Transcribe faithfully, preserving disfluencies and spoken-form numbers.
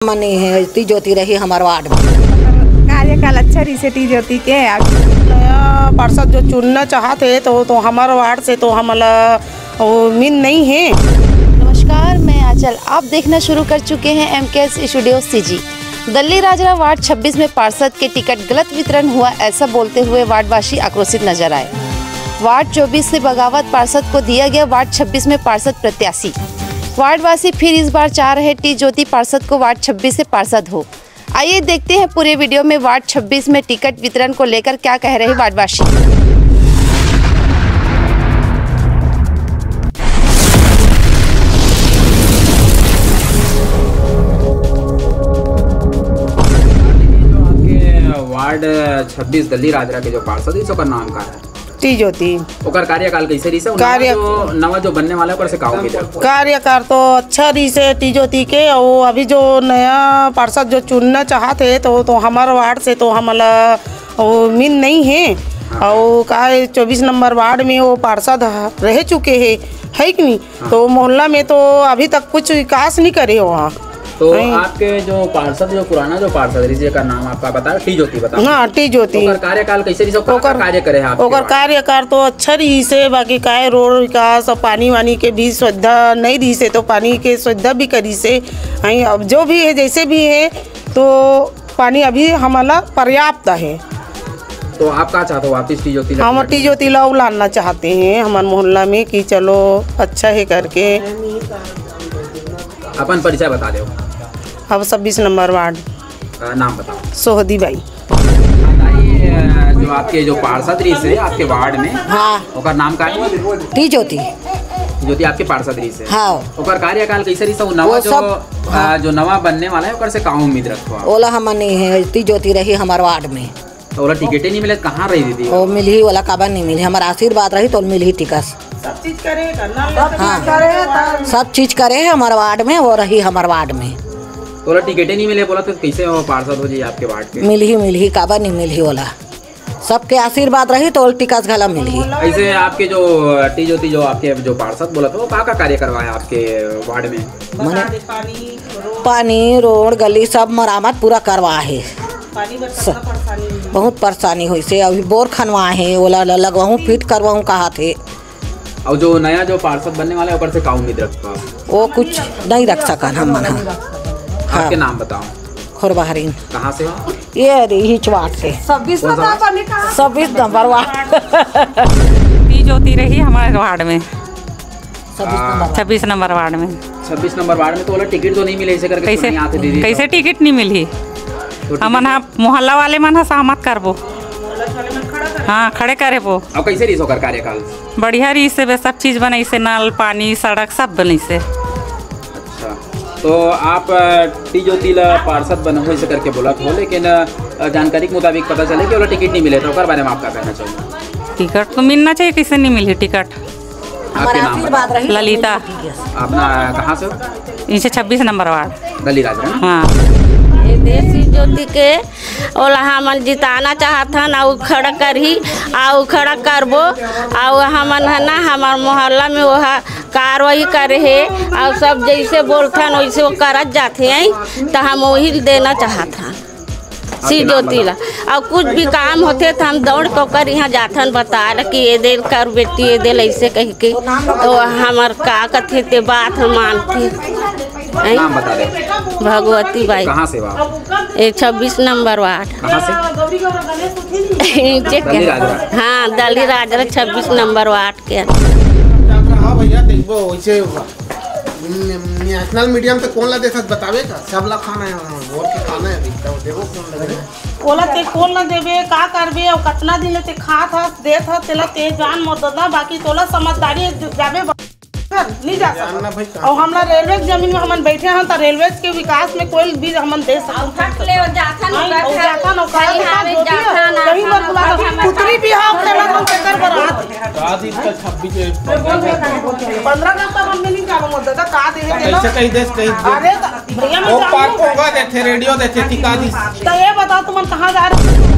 Money है, T ज्योति रही हमर वार्ड में। कार्यकाल अच्छा रहिसे टी ज्योति के। आप नया पार्षद जो चुनना चाहत हे, तो, तो हमर वार्ड से तो हमला उम्मीद नहीं है। नमस्कार, मैं आंचल। आप देखना शुरू कर चुके हैं MKS studio CG. Dalli Rajhara ward छब्बीस में पार्षद के टिकट गलत वितरण हुआ, ऐसा बोलते हुए वार्डवासी आक्रोशित नजर आए। वार्ड चौबीस से बगावत पार्षद को दिया गया वार्ड छब्बीस में पार्षद प्रत्याशी। वार्डवासी फिर इस बार चाह रहे टी ज्योति पार्षद को वार्ड छब्बीस से पार्षद हो। आइए देखते हैं पूरे वीडियो में वार्ड छब्बीस में टिकट वितरण को लेकर क्या कह रहे वार्डवासी। जो आपके वार्ड छब्बीस दल्ली राजरा के जो पार्षद है, ओकर नाम का है? टी ज्योति। ओकर कार्यकाल कैसे रहिसे? वो नवा कार्य- जो, नवा जो बनने वाला है, ओकर से का उम्मीद है? कार्यकाल तो अच्छा रहिसे टी ज्योति के, और अभी जो नया पार्षद जो चुनना चाहत हे, तो, तो हमर वार्ड से तो हमला उम्मीद नहीं है। हाँ। और का है, चौबीस नंबर वार्ड में वो पार्षद ह-, रह चुके हैं, है कि नहीं? हाँ। तो मोहल्ला में तो अभी तक कुछ विकास नहीं करे हो वहाँ। तो नहीं। आपके जो पार्षद, जो पुराना जो पार्षद रहिसे, जेकर नाम आपका बताया, टी ज्योति बताओ। हाँ, टी ज्योति। ओकर कार्यकाल कैसे रहिसे? ओकर का ओकर, कार्य करे हैं आपके ओकर वार्ड? कार्यकाल तो अच्छा रहिसे, बाकी का है, रोड विकास और पानी वानी के भी सुविधा नहीं रहिसे, तो पानी के सुविधा भी करिसे। हैं, अब जो भी है, जैसे भी है, तो पानी अभी हमला पर्याप्त है। तो आप का चाहते हो, वापिस टी ज्योति ला हम टिकट? टी ज्योति ला लाना चाहते हैं हमारे मोहल्ला में कि चलो अच्छा है करके। अपन परिचय बता दो। अब छब्बीस नंबर वार्ड। अ, नाम बताओ। सोहदी बाई। बताइए, अ, जो आपके जो पार्षद रहिसे आपके वार्ड में, हाँ। ओकर नाम का है? टी ज्योति। ज्योति आपके पार्षद रहिसे। हाँ। ओकर कार्यकाल कैसे रहिसे? वो नवा वो जो, सब, अ, हाँ। जो नवा बनने वाला है, ओकर से का उम्मीद रखो आप? ओला हमन नहीं है, टी ज्योति रही हमर वार्ड में। तो ओला टिकटे नहीं मिले, कहाँ रही दीदी? ओ मिलही, ओला काबर नहीं मिलही? हमर आशीर्वाद रही तो मिलही टिकट। सब चीज करे हे, करना ले हाँ। सब चीज करे हे, सब चीज करे हे हमर वार्ड में, वो रही हमर वार्ड में। तो ओला टिकटे नहीं मिले, बोला तो कैसे वो पार्षद हो जाए आपके वार्ड के? मिलही, मिलही, काबर नहीं मिलही ओला? सबके आशीर्वाद रही तो ओला टिकट घला मिलही। ऐसे आपके जो टी ज्योति, जो आपके जो पार्षद बोला था, वो का का कार्य करवाए आपके वार्ड में? मने पानी, रोड। पानी, रोड, गली सब मरामत पूरा करवा हे। पानी बर स-, कतना परेशानी होही? बहुत परेशानी होइसे। अभी बोर खनवा हे, ओला ल-, लगवाहूँ, फिट करवाहूँ कहात हे। अउ जो नया जो पार्षद बनने वाला है, ओकर से का उम्मीद रखता है? वो कुछ नहीं रख सकन हम मन ह। हाँ। आपके नाम बताओ। खोरबहरीन। कहाँ से हो? ये रही हिचवाट के। छब्बीस कौन सा? छब्बीस नंबर वार्ड। टी ज्योति रही हमारे वार्ड में। छब्बीस नंबर वार्ड। छब्बीस नंबर वार्ड में। छब्बीस नंबर वार्ड में तो ओला टिकट तो नहीं मिले, ऐसे करके कैसे, सुनिए आते दीदी। कैसे टिकट नहीं मिली? तो टिकट हमन हा मोहल्ला वाले मन हा सहमत करबो। हाँ, खड़े करे वो। अब कैसे रहिस ओकर कार्यकाल? बढ़िया रहिसे बे, सब चीज बनइसे, नल, पानी, सड़क सब बनइसे। अच्छा, तो आप, अ, टी ज्योति ला पार्षद बन होइसे करके बोलत हो, लेकिन, अ, जानकारी के मुताबिक पता चले कि ओला टिकट नहीं मिले, तो ओकर बारे में आप का कहना चाहोगे? टिकट तो मिलना चाहिए, कैसे नहीं मिली टिकट? आपके नाम बताओ। ललिता। अपना कहाँ से हो? इनसे छब्बीस नंबर वार्ड। दल्ली राजरा ना? हाँ। ए देसी ज्योति के ओला हमन जिताना चाहत हन, अउ खड़ा करही, अउ खड़ा करबो, अउ हमन ह ना, हमर मोहल्ला में ओहा कार्रवाई करे हे, अउ सब जैसे बोलथन वैसे वो करत जाथे, हैं, त हम वही देना चाहत हन। सी ज्योति ला। अउ कुछ भी काम होथे त हम दौड़ के ओकर इहाँ जाथन, बता ल कि ए दे ल कर बेटी, ए दे ल अइसे कहि के। तो हमर का कथे ते बात ह मानथे। हैं? नाम बता दे। भगवती बाई। कहाँ से हो आप? ए छब्बीस नंबर वार्ड। कहाँ से? नीचे के। दल्ली राजरा। हाँ, दल्ली राजरा छब्बीस नंबर वार्ड के। हाँ भैया, देखबो वैसे नेशनल मीडिया में तो कौन ला देखत बतावे का? सब ला खाना है, वहाँ वोट के खाना है अभी, तो देखो कौन लगे। ओला ते कौन ला देबे, का करबे, अउ कतना दिन ले ते खात हस, देत हस, तेला ते जान मोर ददा, बाकी तोला समझदारी जाबे ब-, नहीं जा सकत। अउ हमला रेलवे के जमीन में हमन बैठे हन, त रेलवे के विकास में कोई भी हमन दे सकत हन। अउ जाथन, अउ जाथन, अउ कहीं भी हाथ तेला हम केकर बर आत। पंद्रह अगस्त तक हम नहीं जाबो, मोर ददा का दे हे तेला? कैसे कही देश कही दे। अरे त भैया, मैं वो जानू। पार पोंगा देथे, रेडियो देथे, टिका दी। त ये बताओ, तुमन कहाँ जा रहे हो?